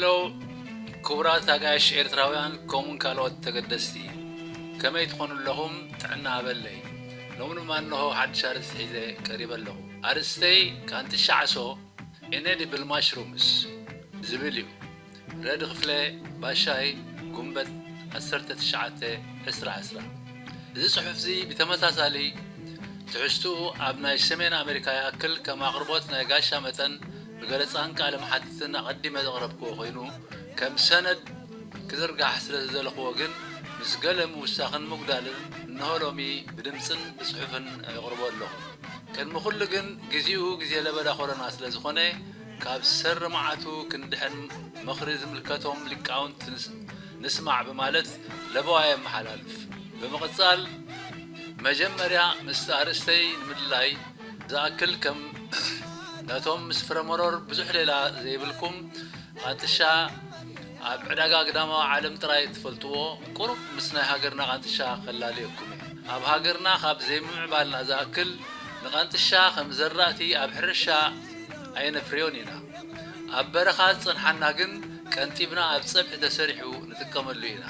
ሄሎ ክቡራት ኣጋይሽ ኤርትራውያን፣ ከምኡን ካልኦት ተገደስቲ፣ ከመይ ትኾኑ ኣለኹም? ጥዕና ሃበለይ። ሎሚ ድማ እንሆ ሓድሽ ኣርእስቲ ሒዘ ቀሪበ ኣለኹ። ኣርእስተይ ቃንጥሻ ዓሶ፣ ኢንኤዲብል ማሽሩምስ፣ ዝብል እዩ። ረዲ ክፍለ፣ ባሻይ፣ ጉንበት ዓሰርተ ትሽዓተ፣ ዕስራ ዕስራ። እዚ ጽሑፍዚ ብተመሳሳሊ ትሕዝትኡ ኣብ ናይ ሰሜን ኣሜሪካ ይኣክል ከም ኣቕርቦት ናይ ጋሻ መጠን ብገለጻን ቃለ መሓትትን ኣቐዲመ ዘቕረብክዎ ኮይኑ፣ ከም ሰነድ ክዝርጋሕ ስለ ዝደለኽዎ ግን፣ ምስ ገለ ምውሳኽን ምጉዳልን፣ እንሆ ሎሚ ብድምጽን ብጽሑፍን የቕርቦ ኣለኹ። ቅድሚ ኩሉ ግን፣ ግዜኡ ግዜ ለበዳ ኮሮና ስለ ዝኾነ፣ ካብ ሰሪ መዓቱ ክንድሕን ምኽሪ ዝምልከቶም ሊቃውንት ንስ-፣ ንስማዕ ብማለት ለበዋ የመሓላልፍ። ብምቕጻል፣ መጀመርያ ምስቲ ኣርእስተይ ንምድላይ ዝኣክል፣ ከም ነቶም ምስ ፍረመሮር ብዙሕ ሌላ ዘይብልኩም፣ ቃንጥሻ ኣብ ዕዳጋ ግዳማዊ ዓለም ጥራይ እትፈልጥዎ፣ ቁሩብ ምስ ናይ ሃገርና ቃንጥሻ ከላልየኩም እየ። ኣብ ሃገርና ካብ ዘይምምዕባልና ዝኣክል፣ ንቃንጥሻ ከም ዘራእቲ ኣብ ሕርሻ ኣየነፍርዮን ኢና። ኣብ በረኻ ዝጸንሓና ግን ቀንጢብና ኣብ ጸብሒ ተሰሪሑ ንጥቀመሉ ኢና።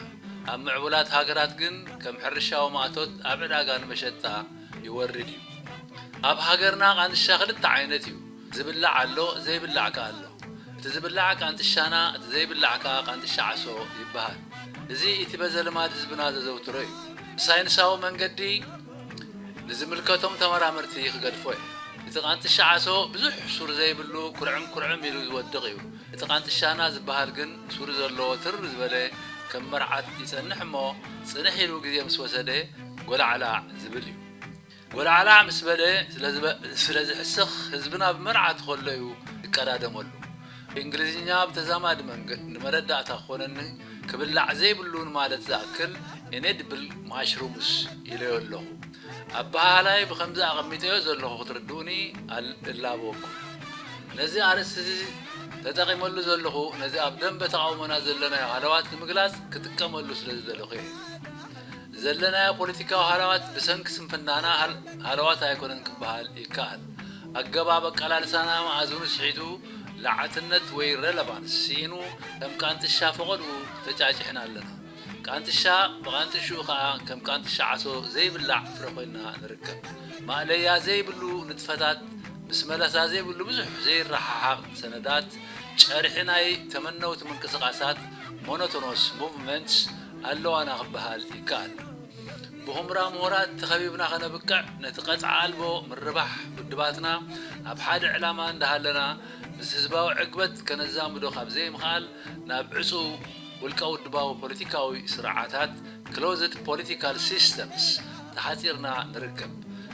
ኣብ ምዕቡላት ሃገራት ግን ከም ሕርሻዊ ማእቶት ኣብ ዕዳጋ ንመሸጣ ይወርድ እዩ። ኣብ ሃገርና ቃንጥሻ ክልተ ዓይነት እዩ። ዝብላዕ ኣሎ፣ ዘይብላዕ ከኣ ኣሎ። እቲ ዝብላዕ ቃንጥሻና፣ እቲ ዘይብላዕ ከኣ ቃንጥሻ ዓሶ ይበሃል። እዚ እቲ በዘ ልማድ ህዝብና ዘዘውትሮ እዩ። ብሳይንሳዊ መንገዲ ንዝምልከቶም ተመራመርቲ ክገድፎ እየ። እቲ ቃንጥሻ ዓሶ ብዙሕ ሱር ዘይብሉ፣ ኩርዕም ኩርዕም ኢሉ ዝወድቕ እዩ። እቲ ቃንጥሻና ዝበሃል ግን ሱር ዘለዎ፣ ትር ዝበለ፣ ከም መርዓት ይጸንሕ እሞ፣ ጽንሕ ኢሉ ግዜ ምስ ወሰደ፣ ጎላዕላዕ ዝብል እዩ። ጎላዕላዕ ምስ በለ ስለ ዝበ-፣ ስለ ዝሕስኽ፣ ህዝብና ብመርዓት ከሎ እዩ ዝቀዳደመሉ። ብእንግሊዝኛ ብተዛማዲ መንገድ ንመረዳእታ ክኾነኒ፣ ክብላዕ ዘይብሉ ንማለት ዝኣክል፣ ኢንኤዲብል ማሽሩምስ ኢለዮ ኣለኹ። ኣበሃህላይ ብኸምዚ ኣቐሚጠዮ ዘለኹ ክትርድኡኒ ኣል-፣ እላበወኩም። ነዚ ኣርእስቲ እዚ ተጠቒመሉ ዘለኹ፣ ነዚ ኣብ ደንበ ተቓውሞና ዘለናዮ ሃለዋት ንምግላጽ ክጥቀመሉ ስለ ዝደለኹ እየ። ዘለናዮ ፖለቲካዊ ሃለዋት ብሰንኪ ስንፍናና ሃል-፣ ሃለዋት ኣይኮነን ክበሃል ይከኣል። ኣገባብ ኣቀላልሳና መኣዝኑ ስሒቱ፣ ለዓትነት ወይ ረለቫንስ ስኢኑ፣ ከም ቃንጥሻ ፈቐድኡ ተጫጭሕና ኣለና። ቃንጥሻ ብቓንጥሽኡ ኸኣ ከም ቃንጥሻ ዓሶ ዘይብላዕ ፍረ ኮይንና ንርከብ። ማእለያ ዘይብሉ ንጥፈታት፣ ምስ መለሳ ዘይብሉ ብዙሕ ዘይረሓሓቕ ሰነዳት፣ ጨርሒ ናይ ተመነውቲ ምንቅስቓሳት፣ ሞኖቶኖስ ሙቭመንትስ፣ ኣለዋና ክበሃል ይከኣል። ብኹምራ ምሁራት ተኸቢብና ከነብቅዕ፣ ነቲ ቀጽዓ ኣልቦ ምርባሕ ውድባትና ኣብ ሓደ ዕላማ እንዳሃለና፣ ምስ ህዝባዊ ዕግበት ከነዛምዶ ካብ ዘይምኽኣል፣ ናብ ዕጹው ውልቀ ውድባዊ ፖለቲካዊ ስርዓታት፣ ክሎዝድ ፖለቲካል ሲስተምስ፣ ተሓጺርና ንርከብ።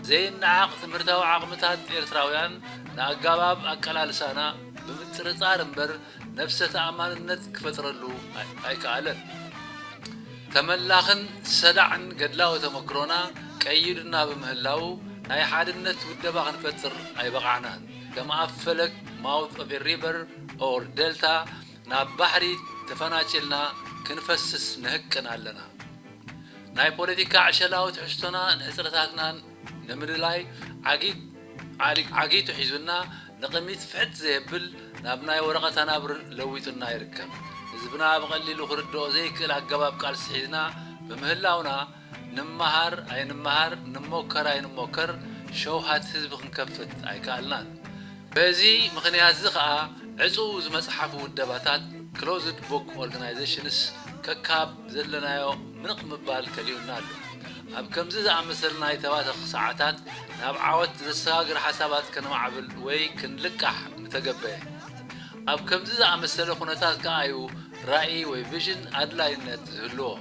ዘይነዓቕ ትምህርታዊ ዓቕምታት ኤርትራውያን ንኣገባብ ኣቀላልሳና ብምጥርጻር እምበር ነብሰ ተኣማንነት ክፈጥረሉ ኣይ-፣ ኣይከኣለን። ተመላኽን ሰዳዕን ገድላዊ ተመክሮና ቀይዱና ብምህላዉ፣ ናይ ሓድነት ውደባ ክንፈጥር ኣይበቓዕናን። ከም ኣብ ፈለግ ማውት ኦፍ ሪቨር ኦር ደልታ ናብ ባሕሪ ተፈናጭልና ክንፈስስ ንህቅን ኣለና። ናይ ፖለቲካ ዕሸላዊ ትሕዝቶና ንሕጽረታትናን ንምልላይ ዓጊ-፣ ዓሊ-፣ ዓጊቱ ሒዙና፣ ንቕድሚት ፍሕት ዘየብል ናብ ናይ ወረቐት ኣናብር ለዊጡና ይርከብ። ህዝብና ብቐሊሉ ክርድኦ ዘይክእል ኣገባብ ቃልሲ ሒዝና ብምህላውና፣ ንመሃር ኣይንመሃር፣ ንሞከር ኣይንሞከር፣ ሸውሃት ህዝቢ ክንከፍት ኣይከኣልናን። በዚ ምኽንያትዚ ኸኣ፣ ዕጹው ዝመጽሓፉ ውደባታት፣ ክሎዝድ ቡክ ኦርጋናይዜሽንስ፣ ከካብ ዘለናዮ ምንቕ ምባል ከሊኡና ኣሎ። ኣብ ከምዚ ዝኣመሰለ ናይ ተባተኽ ሰዓታት፣ ናብ ዓወት ዘሰጋግር ሓሳባት ከነማዕብል ወይ ክንልቃሕ ምተገበየ። ኣብ ከምዚ ዝኣመሰለ ኩነታት ከኣ እዩ ራእይ ወይ ቪዥን ኣድላይነት ዝህልዎ።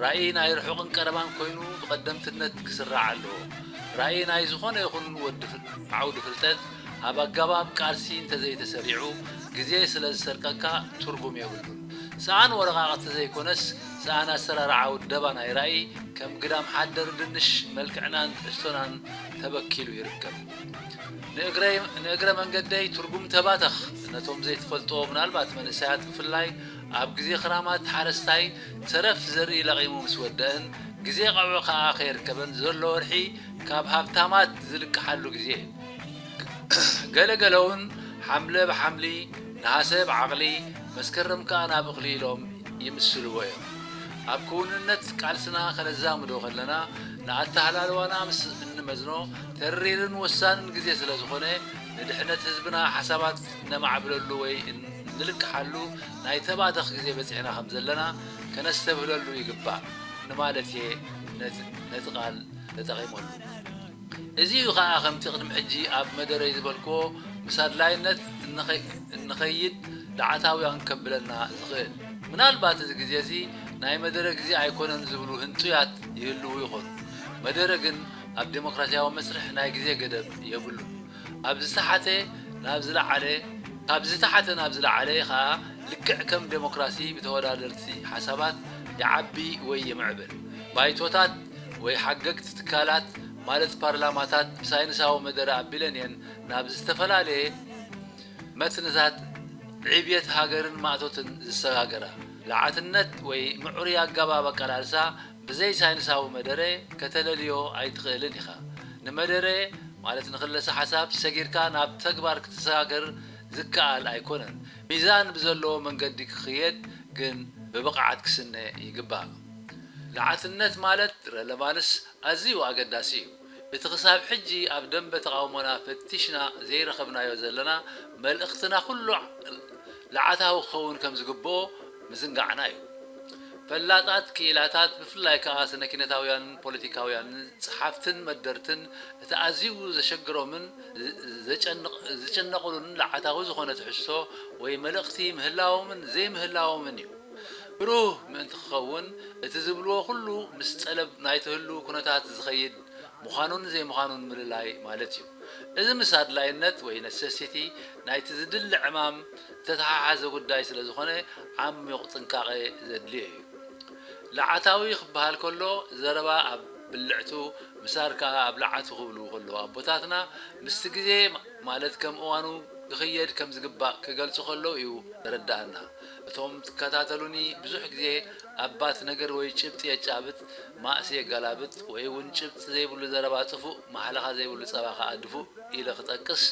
ራእይ ናይ ርሑቕን ቀረባን ኮይኑ ብቐደምትነት ክስራዕ ኣለዎ። ራእይ ናይ ዝኾነ ይኹን ወዲ ፍል-፣ ዓውዲ ፍልጠት ኣብ ኣገባብ ቃልሲ እንተዘይተሰሪዑ፣ ግዜ ስለ ዝሰርቀካ ትርጉም የብሉን። ሰኣን ወረቓቕቲ ዘይኮነስ፣ ሰኣን ኣሰራርዓ ውደባ ናይ ራእይ፣ ከም ግዳም ሓደር ድንሽ መልክዕናን ትሕዝቶናን ተበኪሉ ይርከብ። ንእግረይ-፣ ንእግረ መንገደይ ትርጉም ተባተኽ ነቶም ዘይትፈልጥዎ፣ ምናልባት መንእሰያት ብፍላይ፣ ኣብ ግዜ ክራማት ሓረስታይ ተረፍ ዘርኢ ለቒሙ ምስ ወደአን፣ ግዜ ቀውዒ ከኣ ከየርከበን ዘሎ ወርሒ ካብ ሃብታማት ዝልቅሓሉ ግዜ እዩ። ገለ ገለ እውን ሓምለ ብሓምሊ፣ ነሃሰ ብዓቕሊ፣ መስከረም ከኣ ናብ እኽሊ ኢሎም ይምስልዎ እዮም። ኣብ ክውንነት ቃልስና ከነዛምዶ ከለና፣ ንኣተሃላልዋና ምስ እንመዝኖ፣ ተሪርን ወሳንን ግዜ ስለ ዝኾነ፣ ንድሕነት ህዝብና ሓሳባት እነማዕብለሉ ወይ እንልቅሓሉ ናይ ተባተኽ ግዜ በጺሕና ከም ዘለና ከነስተብህለሉ ይግባእ ንማለት እየ ነቲ፣ ነቲ ቃል ተጠቒመሉ። እዚ እዩ ኸኣ ከምቲ ቅድሚ ሕጂ ኣብ መደረይ ዝበልክዎ፣ ምስ ኣድላይነት እንኸ-፣ እንኸይድ ዳዕታውያን ከብለና ዝኽእል። ምናልባት እዚ ግዜ እዚ ናይ መደረ ግዜ ኣይኮነን ዝብሉ ህንጡያት ይህልዉ ይኾኑ። መደረ ግን ኣብ ዴሞክራሲያዊ መስርሕ ናይ ግዜ ገደብ የብሉን። ኣብ ዝተሓተ ናብ ዝለዓለ፣ ካብ ዝተሓተ ናብ ዝለዓለ ኸኣ ልክዕ ከም ዴሞክራሲ ብተወዳደርቲ ሓሳባት ይዓቢ ወይ ይምዕብል። ባይቶታት ወይ ሓገግቲ ትካላት ማለት ፓርላማታት ብሳይንሳዊ መደረ ኣቢለን እየን ናብ ዝተፈላለየ መትንታት ዕብየት ሃገርን ማእቶትን ዝሰጋገራ። ለዓትነት ወይ ምዕሩይ ኣገባብ ኣቀላልሳ ብዘይ ሳይንሳዊ መደረ ከተለልዮ ኣይትኽእልን ኢኻ። ንመደረ ማለት ንክለሰ ሓሳብ ሰጊርካ ናብ ተግባር ክትሰጋገር ዝከኣል ኣይኮነን። ሚዛን ብዘለዎ መንገዲ ክኽየድ ግን ብብቕዓት ክስነ ይግባእ። ለዓትነት ማለት ረለቫንስ ኣዝዩ ኣገዳሲ እዩ። እቲ ክሳብ ሕጂ ኣብ ደንበ ተቓውሞና ፈቲሽና ዘይረኸብናዮ ዘለና መልእኽትና ኩሉ ለዓታዊ ክኸውን ከም ዝግብኦ ምዝንጋዕና እዩ። ፈላጣት ክኢላታት፣ ብፍላይ ከኣ ስነ-ኪነታውያንን ፖለቲካውያንን ጸሓፍትን መደርትን፣ እቲ ኣዝዩ ዘሸግሮምን ዝ-፣ ዘጨንቕ-፣ ዝጭነቕሉን ለዓታዊ ዝኾነ ትሕዝቶ ወይ መልእኽቲ ምህላዎምን ዘይምህላዎምን እዩ። ብሩህ ምእንቲ ክኸውን፣ እቲ ዝብልዎ ኩሉ ምስ ጠለብ ናይቲ ህሉው ኩነታት ዝኸይድ ምዃኑን ዘይምዃኑን ምልላይ ማለት እዩ። እዚ ምስ ኣድላይነት ወይ ነሰሲቲ ናይቲ ዝድለ ዕማም ዝተተሓሓዘ ጉዳይ ስለ ዝኾነ፣ ዓሚቕ ጥንቃቐ ዘድልዮ እዩ። ለዓታዊ ክበሃል ከሎ፣ ዘረባ ኣብ ብልዕቱ፣ ምሳር ከኣ ኣብ ለዓቱ ክብሉ ከለዉ ኣቦታትና፣ ምስቲ ግዜ፣ ማለት ከም እዋኑ ክኽየድ ከም ዝግባእ ክገልጹ ከለዉ እዩ ዘረድኣና። እቶም ትከታተሉኒ ብዙሕ ግዜ ኣባት ነገር ወይ ጭብጢ የጫብጥ፣ ማእሲ የገላብጥ፣ ወይ እውን ጭብጢ ዘይብሉ ዘረባ ጥፉእ፣ ማሕለኻ ዘይብሉ ጸባ ከኣ ድፉእ ኢለ ክጠቅስ፣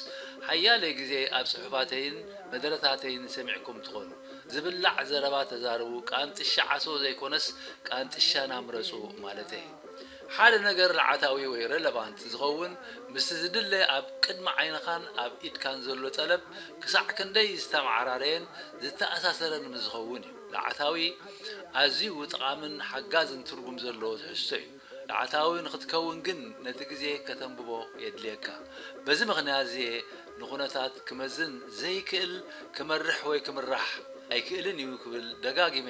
ሓያለይ ግዜ ኣብ ጽሑፋተይን መደረታተይን ሰሚዕኩም ትኾኑ። ዝብላዕ ዘረባ ተዛረቡ፣ ቃንጥሻ ዓሶ ዘይኮነስ ቃንጥሻና ምረጹ ማለተይ። ሓደ ነገር ለዓታዊ ወይ ረለቫንት ዝኸውን ምስቲ ዝድለ ኣብ ቅድሚ ዓይንኻን ኣብ ኢድካን ዘሎ ጠለብ ክሳዕ ክንደይ ዝተመዓራረየን ዝተኣሳሰረን ምስ ዝኸውን እዩ። ለዓታዊ ኣዝዩ ጠቓምን ሓጋዝን ትርጉም ዘለዎ ትሕዝቶ እዩ። ለዓታዊ ንኽትከውን ግን ነቲ ግዜ ከተንብቦ የድልየካ። በዚ ምኽንያት እዚ ንኹነታት ክመዝን ዘይክእል ክመርሕ ወይ ክምራሕ ኣይክእልን እዩ ክብል ደጋጊመ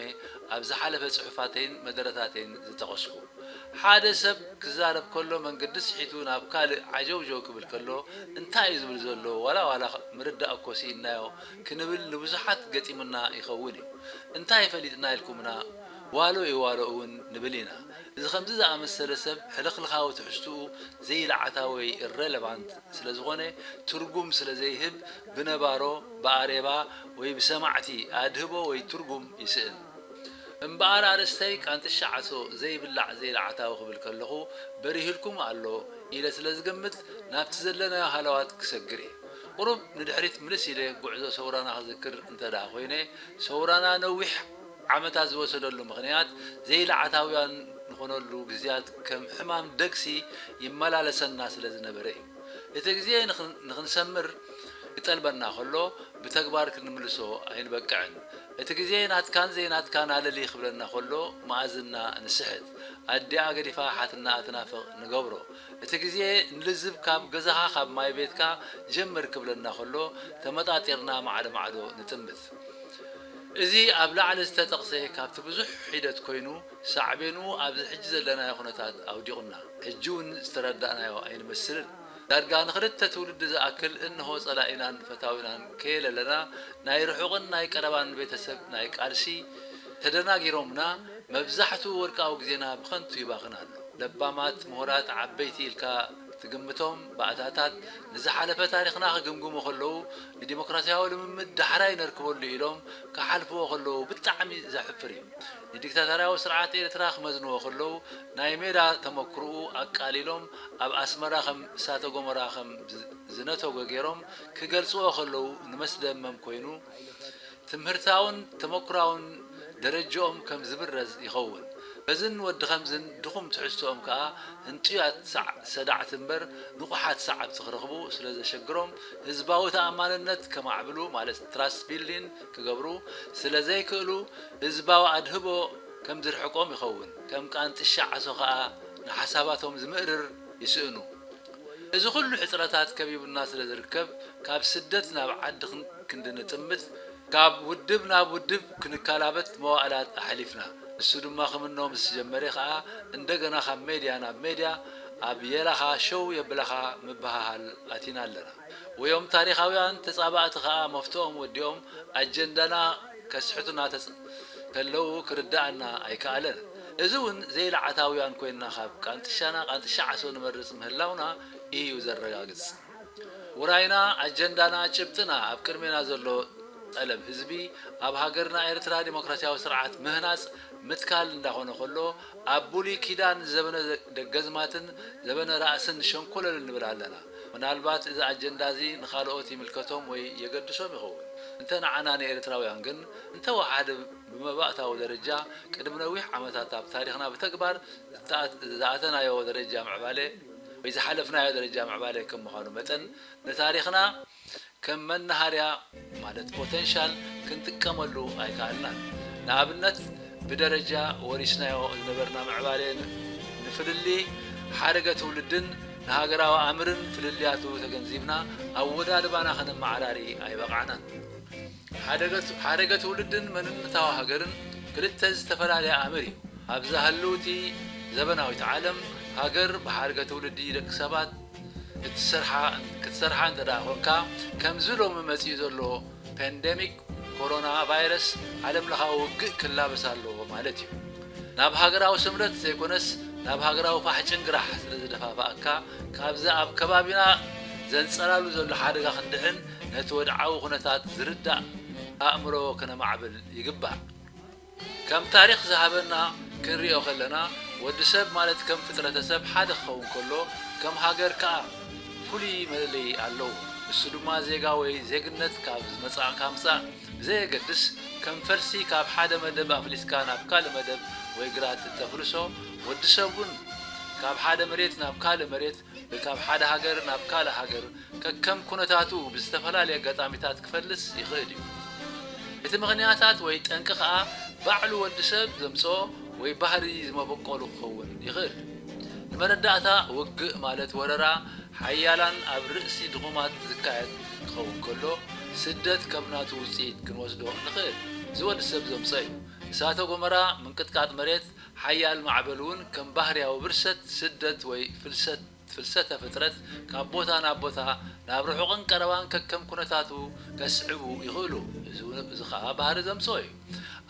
ኣብ ዝሓለፈ ጽሑፋተይን መደረታተይን ዝጠቐስኩ። ሓደ ሰብ ክዛረብ ከሎ መንገዲ ስሒቱ ናብ ካልእ ዓጀውጀው ክብል ከሎ እንታይ እዩ ዝብል ዘሎ ዋላ ዋላ ምርዳእ እኮ ስኢንናዮ ክንብል ንብዙሓት ገጢሙና ይኸውን እዩ። እንታይ ፈሊጥና ኢልኩምና ዋሎ እዩ ዋሎ እውን ንብል ኢና። እዚ ከምዚ ዝኣመሰለ ሰብ ሕልኽልኻዊ ትሕዝትኡ ዘይለዓታዊ ወይ ኢረለቫንት ስለ ዝኾነ ትርጉም ስለ ዘይህብ ብነባሮ፣ ብኣሬባ ወይ ብሰማዕቲ ኣድህቦ ወይ ትርጉም ይስእን። እምበኣር ኣርእስተይ ቃንጥሻ ዓሶ ዘይብላዕ ዘይለዓታዊ ክብል ከለኹ በሪህልኩም ኣሎ ኢለ ስለ ዝገምት ናብቲ ዘለናዮ ሃለዋት ክሰግር እየ። ቁሩብ ንድሕሪት ምልስ ኢለ ጉዕዞ ሰውራና ክዝክር እንተ ደኣ ኮይነ ሰውራና ነዊሕ ዓመታት ዝወሰደሉ ምኽንያት ዘይለዓታውያን ንኾነሉ ግዜያት ከም ሕማም ደግሲ ይመላለሰና ስለ ዝነበረ እዩ። እቲ ግዜ ንኽን-፣ ንኽንሰምር ክጠልበና ከሎ ብተግባር ክንምልሶ ኣይንበቅዕን። እቲ ግዜ ናትካን ዘይናትካን ኣለሊ ክብለና ከሎ መኣዝና ንስሕት። ኣዲኣ ገዲፋ ሓትናኣ ትናፍቕ ንገብሮ። እቲ ግዜ ንልዝብ ካብ ገዛኻ ካብ ማይ ቤትካ ጀምር ክብለና ከሎ ተመጣጢርና ማዕዶ ማዕዶ ንጥምት። እዚ ኣብ ላዕሊ ዝተጠቕሰ ካብቲ ብዙሕ ሒደት ኮይኑ ሳዕቤኑ ኣብዚ ሕጂ ዘለናዮ ኩነታት ኣውዲቑና። ሕጂ እውን ዝተረዳእናዮ ኣይንመስልን። ዳርጋ ንኽልተ ትውልዲ ዝኣክል እንሆ ጸላኢናን ፈታዊናን ከየለለና ናይ ርሑቕን ናይ ቀረባን ቤተሰብ ናይ ቃልሲ ተደናጊሮምና መብዛሕትኡ ወርቃዊ ግዜና ብኸንቱ ይባኽን ኣሎ። ለባማት ምሁራት ዓበይቲ ኢልካ ትግምቶም ባእታታት ንዝሓለፈ ታሪኽና ክግምግሙ ከለዉ ንዲሞክራሲያዊ ልምምድ ዳሕራይ ነርክበሉ ኢሎም ክሓልፍዎ ከለዉ ብጣዕሚ ዘሕፍር እዩ። ንዲክታቶርያዊ ስርዓት ኤርትራ ክመዝንዎ ከለዉ ናይ ሜዳ ተመክሮኡ ኣቃሊሎም ኣብ ኣስመራ ከም እሳተ ጎመራ ከም ዝ-፣ ዝነተጎ ገይሮም ክገልጽዎ ከለዉ ንመስደመም ኮይኑ ትምህርታውን ተመኩራውን ደረጃኦም ከም ዝብረዝ ይኸውን። በዝን ወዲ ኸምዝን ድኹም ትሕዝቶኦም ከኣ ህንጡያት ሳዕ ሰዳዕቲ እምበር ንቑሓት ሰዓብቲ ክረኽቡ ስለ ዘሸግሮም፣ ህዝባዊ ተኣማንነት ከማዕብሉ፣ ማለት ትራስት ቢልዲን ክገብሩ ስለ ዘይክእሉ፣ ህዝባዊ ኣድህቦ ከም ዝርሕቆም ይኸውን። ከም ቃንጥሻ ዓሶ ከኣ ንሓሳባቶም ዝምእርር ይስእኑ። እዚ ኹሉ ሕጽረታት ከቢቡና ስለ ዝርከብ፣ ካብ ስደት ናብ ዓዲ ክን ክንዲ ንጥምት፣ ካብ ውድብ ናብ ውድብ ክንከላበት መዋእላት ኣሕሊፍና። ንሱ ድማ ክምኖ ምስ ጀመረ ኸኣ፣ እንደገና ካብ ሜድያ ናብ ሜድያ ኣብ የላኻ ሸው የብላኻ ምብህሃል ኣቲና ኣለና። ወዮም ታሪኻውያን ተጻባእቲ ኸኣ መፍትኦም ወዲኦም ኣጀንዳና ከስሕቱና ተጽ ከለዉ ክርድኣና ኣይከኣለን። እዚ እውን ዘይለዓታውያን ኮይንና ካብ ቃንጥሻና ቃንጥሻ ዓሶ ንመርጽ ምህላውና እዩ ዘረጋግጽ። ውራይና፣ ኣጀንዳና፣ ጭብጥና ኣብ ቅድሜና ዘሎ ጠለብ ህዝቢ ኣብ ሃገርና ኤርትራ ዲሞክራሲያዊ ስርዓት ምህናጽ ምትካል እንዳኾነ ከሎ፣ ኣብ ብሉይ ኪዳን ዘበነ ደገዝማትን ዘበነ ራእስን ሸንኮለል ንብል ኣለና። ምናልባት እዚ ኣጀንዳ እዚ ንኻልኦት ይምልከቶም ወይ የገድሶም ይኸውን። እንተ ንዓና ንኤርትራውያን ግን እንተወሓደ ብመባእታዊ ደረጃ ቅድሚ ነዊሕ ዓመታት ኣብ ታሪኽና ብተግባር ዝተኣ ዝኣተናዮ ደረጃ ምዕባለ ወይ ዝሓለፍናዮ ደረጃ ምዕባለ ከም ምዃኑ መጠን ንታሪኽና ከም መናሃርያ ማለት ፖተንሻል ክንጥቀመሉ ኣይከኣልናን። ንኣብነት ብደረጃ ወሪስናዮ ዝነበርና ምዕባለ ንፍልልይ ሓደገ ትውልድን ንሃገራዊ ኣምርን ፍልልያቱ ተገንዚብና ኣወዳድባና ከነመዓራሪ ኣይበቓዕናን። ሓደገ ትውልድን መንነታዊ ሃገርን ክልተ ዝተፈላለየ ኣምር እዩ። ኣብዛ ህልውቲ ዘበናዊት ዓለም ሃገር ብሓደገ ትውልዲ ደቂ ሰባት ክትሰርሓ እንተ ደኣ ኾንካ፣ ከምዚ ሎሚ መጺኡ ዘሎ ፓንደሚክ ኮሮና ቫይረስ ዓለም ለኻዊ ውግእ ክላበስ ኣለዎ ማለት እዩ። ናብ ሃገራዊ ስምረት ዘይኮነስ ናብ ሃገራዊ ፋሕ ጭንግራሕ ስለ ዝደፋፍኣካ፣ ካብዚ ኣብ ከባቢና ዘንጸላሉ ዘሎ ሓደጋ ክንድሕን ነቲ ወድዓዊ ኩነታት ዝርዳእ ኣእምሮ ከነማዕብል ይግባእ። ከም ታሪኽ ዝሃበና ክንሪኦ ከለና፣ ወዲ ሰብ ማለት ከም ፍጥረተ ሰብ ሓደ ክኸውን ከሎ፣ ከም ሃገር ከኣ ፍሉይ መለለዪ ኣለዎ። ንሱ ድማ ዜጋ ወይ ዜግነት ካብ ዝመጻእ ካብ ምጻእ ብዘየገድስ፣ ከም ፈልሲ ካብ ሓደ መደብ ኣፍሊስካ ናብ ካልእ መደብ ወይ ግራት እተፍልሶ፣ ወዲ ሰብ እውን ካብ ሓደ መሬት ናብ ካልእ መሬት ወይ ካብ ሓደ ሃገር ናብ ካልእ ሃገር ከከም ኩነታቱ ብዝተፈላለየ ኣጋጣሚታት ክፈልስ ይኽእል እዩ። እቲ ምኽንያታት ወይ ጠንቂ ከኣ ባዕሉ ወዲ ሰብ ዘምጽኦ ወይ ባህሪ ዝመበቆሉ ክኸውን ይኽእል። ንመረዳእታ፣ ውግእ ማለት ወረራ ሓያላን ኣብ ርእሲ ድኹማት ዝካየድ ክኸውን ከሎ፣ ስደት ከም ናቱ ውጽኢት ክንወስዶ ንኽእል። እዚ ወዲ ሰብ ዘምጽኦ እዩ። እሳተ ጎመራ፣ ምንቅጥቃጥ መሬት፣ ሓያል ማዕበል እውን ከም ባህርያዊ ብርሰት ስደት ወይ ፍልሰት ፍልሰተ ፍጥረት ካብ ቦታ ናብ ቦታ፣ ናብ ርሑቕን ቀረባን ከከም ኩነታቱ ከስዕቡ ይኽእሉ። እዚ እውን፣ እዚ ኸኣ ባህሪ ዘምጽኦ እዩ።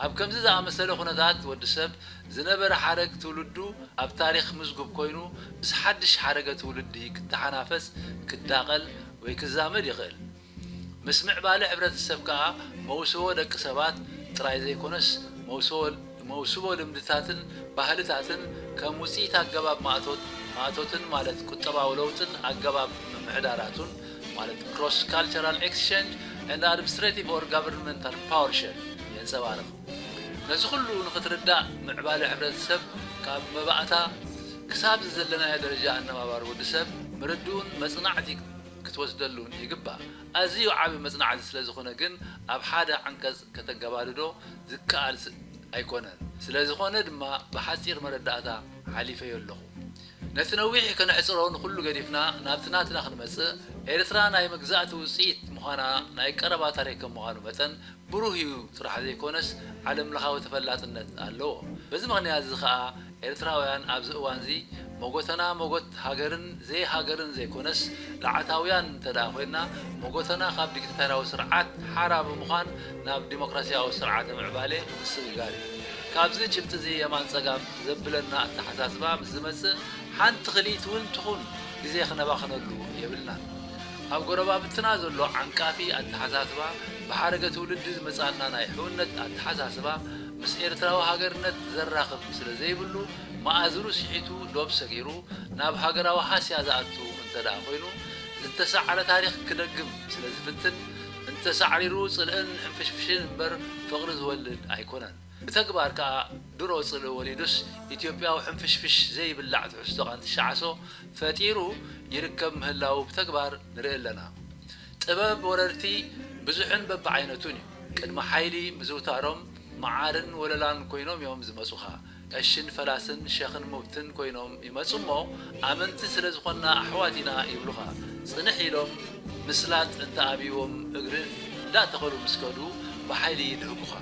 ኣብ ከምዚ ዝኣመሰለ ኩነታት ወዲ ሰብ ዝነበረ ሓረግ ትውልዱ ኣብ ታሪኽ ምዝጉብ ኮይኑ፣ ምስ ሓድሽ ሓረገ ትውልዲ ክተሓናፈስ፣ ክዳቐል ወይ ክዛመድ ይኽእል። ምስ ምዕባለ ሕብረተሰብ ከኣ መውስቦ ደቂ ሰባት ጥራይ ዘይኮነስ መውስቦ መውስቦ ልምድታትን ባህልታትን ከም ውጽኢት ኣገባብ ማእቶት ማእቶትን ማለት ቁጠባዊ ለውጥን ኣገባብ ምምሕዳራቱን ማለት cross cultural exchange and administrative or governmental power share የንጸባርቕ። ነዚ ኩሉ ንኽትርዳእ ምዕባለ ሕብረተሰብ ካብ መባእታ ክሳብ ዘለናዮ ደረጃ ኣነባባር ወዲ ሰብ ምርድኡን መጽናዕቲ ክትወስደሉን ይግባእ። ኣዝዩ ዓቢ መጽናዕቲ ስለ ዝኾነ ግን ኣብ ሓደ ዓንቀጽ ከተገባድዶ ዝከኣል ስ- ኣይኮነን። ስለ ዝኾነ ድማ ብሓጺር መረዳእታ ሓሊፈዮ ኣለኹ። ነቲ ነዊሕ ከነሕጽሮ ንኹሉ ገዲፍና ናብቲ ናትና ክንመጽእ፣ ኤርትራ ናይ መግዛእቲ ውጽኢት ምዃና ናይ ቀረባ ታሪኽ ከም ምዃኑ መጠን ብሩህ እዩ ጥራሕ ዘይኮነስ ዓለም ለኻዊ ተፈላጥነት ኣለዎ። በዚ ምኽንያት እዚ ኸኣ ኤርትራውያን ኣብዚ እዋንዚ መጎተና መጎት ሃገርን ዘይሃገርን ዘይኮነስ፣ ለዓታውያን እንተ ደኣ ኮይንና፣ መጎተና ካብ ዲክታቶራዊ ስርዓት ሓራ ብምዃን ናብ ዲሞክራስያዊ ስርዓተ ምዕባለ ምስግጋር እዩ። ካብዚ ጭብጢ እዚ የማን ጸጋም ዘብለና ኣተሓሳስባ ምስ ዝመጽእ፣ ሓንቲ ክልኢት እውን ትኹን ግዜ ክነባኽነሉ የብልናን። ኣብ ጎረባብትና ዘሎ ዓንቃፊ ኣተሓሳስባ፣ ብሓረገ ትውልዲ ዝመጻና ናይ ሕውነት ኣተሓሳስባ፣ ምስ ኤርትራዊ ሃገርነት ዘራኽብ ስለ ዘይብሉ፣ መኣዝኑ ስሒቱ ዶብ ሰጊሩ ናብ ሃገራዊ ሃስያ ዝኣቱ እንተ ደኣ ኮይኑ፣ ዝተሳዕረ ታሪኽ ክደግም ስለ ዝፍትን፣ እንተ ተሳዕሪሩ ጽልእን ሕንፍሽፍሽን እምበር ፍቕሪ ዝወልድ ኣይኮነን። ብተግባር ከኣ ድሮ ጽልኢ ወሊዱስ ኢትዮጵያዊ ሕንፍሽፍሽ ዘይብላዕ ትሕዝቶ ቃንትሻ ዓሶ ፈጢሩ ይርከብ ምህላዉ ብተግባር ንርኢ ኣለና። ጥበብ ወረርቲ ብዙሕን በብዓይነቱን እዩ። ቅድሚ ሓይሊ ምዝውታሮም መዓርን ወለላን ኮይኖም እዮም ዝመጹኻ። ቀሽን ፈላስን ሸኽን ሙብትን ኮይኖም ይመጹ እሞ፣ ኣመንቲ ስለ ዝኾንና ኣሕዋት ኢና ይብሉኻ። ጽንሕ ኢሎም ምስላጥ እንተ ኣብይዎም እግሪ እንዳተኸሉ ምስ ከዱ ብሓይሊ ይድህኩኻ።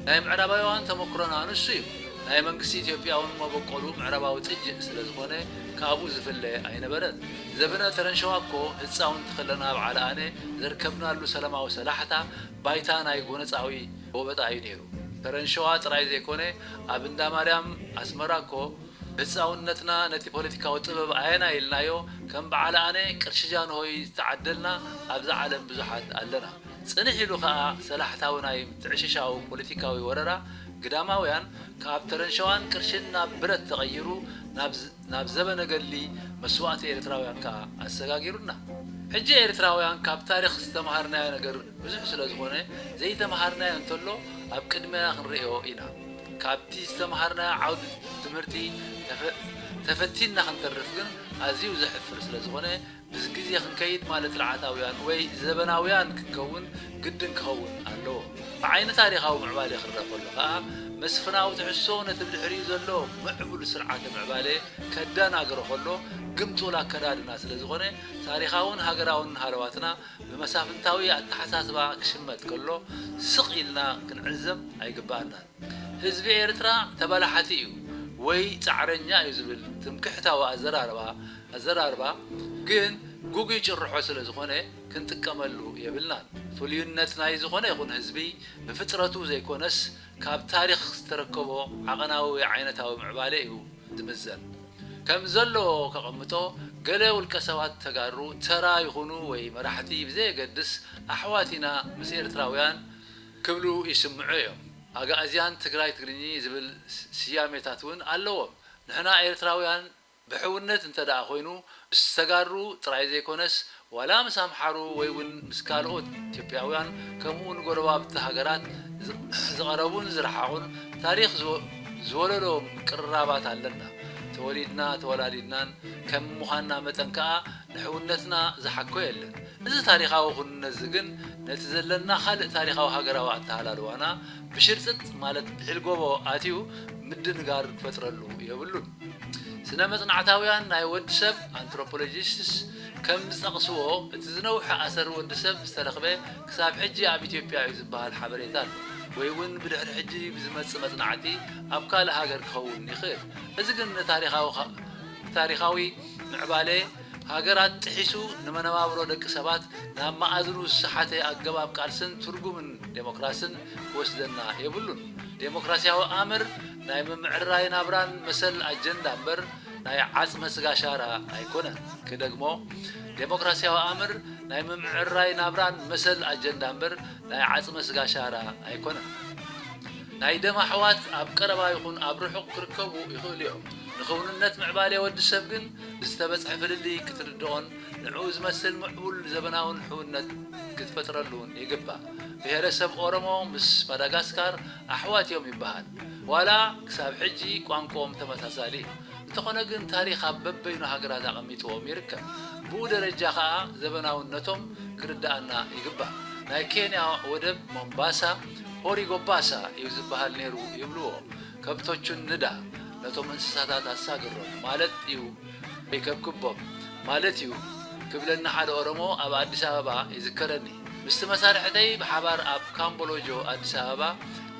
ናይ ምዕራባውያን ተመክሮና ንሱ እዩ። ናይ መንግስቲ ኢትዮጵያ እውን መበቆሉ ምዕራባዊ ጥጅእ ስለ ዝኾነ ካብኡ ዝፍለ ኣይነበረን። ዘበነ ተረንሸዋ እኮ ህጻውንቲ ከለና ኣብ ዓለኣነ ዘርከብናሉ ሰላማዊ ሰላሕታ ባይታ ናይ ጎነጻዊ ጎበጣ እዩ ነይሩ። ከረን ሸዋ ጥራይ ዘይኮነ፣ ኣብ እንዳ ማርያም ኣስመራ እኮ ብህጻውነትና ነቲ ፖለቲካዊ ጥበብ ኣየና ኢልናዮ፣ ከም በዓል ኣነ ቅርሺ ጃንሆይ ዝተዓደልና ኣብዛ ዓለም ብዙሓት ኣለና። ጽንሕ ኢሉ ኸኣ ሰላሕታዊ ናይ ምትዕሽሻው ፖለቲካዊ ወረራ ግዳማውያን ካብ ተረንሸዋን ቅርሽን ናብ ብረት ተቐይሩ ናብ ዝ- ናብ ዘበነ ገድሊ መስዋእቲ ኤርትራውያን ከኣ ኣሰጋጊሩና። ሕጂ ኤርትራውያን ካብ ታሪኽ ዝተምሃርናዮ ነገር ብዙሕ ስለ ዝኾነ፣ ዘይተምሃርናዮ እንተሎ ኣብ ቅድመና ክንርእዮ ኢና። ካብቲ ዝተምሃርናዮ ዓውዲ ትምህርቲ ተፈ- ተፈቲንና ክንተርፍ ግን ኣዝዩ ዘሕፍር ስለ ዝኾነ፣ ምስ ግዜ ክንከይድ ማለት ልዓታውያን ወይ ዘበናውያን ክንከውን ግድን ክኸውን ኣለዎ። ብዓይኒ ታሪኻዊ ምዕባሌ ክረአ ከሎ ከኣ፣ መስፍናዊ ትሕዝቶ ነቲ ብድሕሪኡ ዘሎ ምዕቡል ስርዓተ ምዕባሌ ከደናግሮ ከሎ፣ ግምጡል ኣከዳድና ስለ ዝኾነ፣ ታሪኻውን ሃገራውን ሃለዋትና ብመሳፍንታዊ ኣተሓሳስባ ክሽመት ከሎ፣ ስቕ ኢልና ክንዕዘብ ኣይግብኣናን። ህዝቢ ኤርትራ ተበላሓቲ እዩ ወይ ጻዕረኛ እዩ ዝብል ትምክሕታዊ ኣዘራርባ ኣዘራርባ ግን ግጉይ ጭርሖ ስለ ዝኾነ ክንጥቀመሉ የብልናን። ፍሉይነት ናይ ዝኾነ ይኹን ህዝቢ ብፍጥረቱ ዘይኮነስ ካብ ታሪኽ ዝተረከቦ ዓቐናዊ ወይ ዓይነታዊ ምዕባለ እዩ ዝምዘን። ከም ዘለዎ ከቐምጦ ገለ ውልቀ ሰባት ተጋሩ ተራ ይኹኑ ወይ መራሕቲ ብዘየገድስ ኣሕዋት ኢና ምስ ኤርትራውያን ክብሉ ይስምዑ እዮም። ኣግኣዝያን ትግራይ ትግርኚ ዝብል ስያሜታት እውን ኣለዎም። ንሕና ኤርትራውያን ብሕውነት እንተ ደኣ ኮይኑ ምስ ተጋሩ ጥራይ ዘይኮነስ ዋላ ምስ ኣምሓሩ ወይ እውን ምስ ካልኦት ኢትዮጵያውያን ከምኡ እውን ጎረባብቲ ሃገራት ዝቐረቡን ዝረሓቑን ታሪኽ ዝወለዶ ምቅርራባት ኣለና። ተወሊድና ተወላዲድናን ከም ምዃንና መጠን ከኣ ንሕውነትና ዝሓኮ የለን። እዚ ታሪኻዊ ኩንነት እዚ ግን ነቲ ዘለና ካልእ ታሪኻዊ ሃገራዊ ኣተሃላልዋና ብሽርጥጥ ማለት ብሒል ጎቦ ኣትዩ ምድንጋር ክፈጥረሉ የብሉን። ስነ መጽናዕታውያን ናይ ወዲ ሰብ ኣንትሮፖሎጂስትስ ከም ዝጠቕስዎ እቲ ዝነውሐ ኣሰር ወዲ ሰብ ዝተረኽበ ክሳብ ሕጂ ኣብ ኢትዮጵያ እዩ ዝበሃል ሓበሬታ ኣሎ ወይ እውን ብድሕሪ ሕጂ ብዝመጽእ መጽናዕቲ ኣብ ካልእ ሃገር ክኸውን ይኽእል። እዚ ግን ንታሪኻዊ ምዕባሌ ሃገራት ጥሒሱ ንመነባብሮ ደቂ ሰባት ናብ መኣዝኑ ዝሰሓተ ኣገባብ ቃልስን ትርጉምን ዴሞክራስን ክወስደና የብሉን። ዴሞክራስያዊ ኣምር ናይ ምምዕርራይ ናብራን መሰል ኣጀንዳ እምበር ናይ ዓጽመ ስጋ ሻራ ኣይኮነን። ክደግሞ፣ ዴሞክራስያዊ ኣምር ናይ ምምዕርራይ ናብራን መሰል ኣጀንዳ እምበር ናይ ዓጽመ ስጋ ሻራ ኣይኮነን። ናይ ደም ኣሕዋት ኣብ ቀረባ ይኹን ኣብ ርሑቕ ክርከቡ ይኽእሉ እዮም። ንኽውንነት ምዕባሌ ወዲ ሰብ ግን ብዝተበጽሐ ፍልልይ ክትርድኦን ንዕኡ ዝመስል ምዕቡል ዘበናውን ሕውነት ክትፈጥረሉን ይግባእ። ብሄረሰብ ኦሮሞ ምስ ማዳጋስካር ኣሕዋት እዮም ይበሃል። ዋላ ክሳብ ሕጂ ቋንቋኦም ተመሳሳሊ እዩ። እንተኾነ ግን ታሪኽ ኣብ በበይኑ ሃገራት ኣቐሚጥዎም ይርከብ። ብኡ ደረጃ ኸኣ ዘበናውነቶም ክርድኣና ይግባእ። ናይ ኬንያ ወደብ ሞምባሳ ሆሪጎባሳ እዩ ዝበሃል ነይሩ ይብልዎ። ከብቶቹን ንዳ፣ ነቶም እንስሳታት ኣሳግሮም ማለት እዩ ወይ ከብክቦም ማለት እዩ ክብለኒ ሓደ ኦሮሞ ኣብ ኣዲስ ኣበባ ይዝከረኒ። ምስቲ መሳርሕተይ ብሓባር ኣብ ካምቦሎጆ ኣዲስ ኣበባ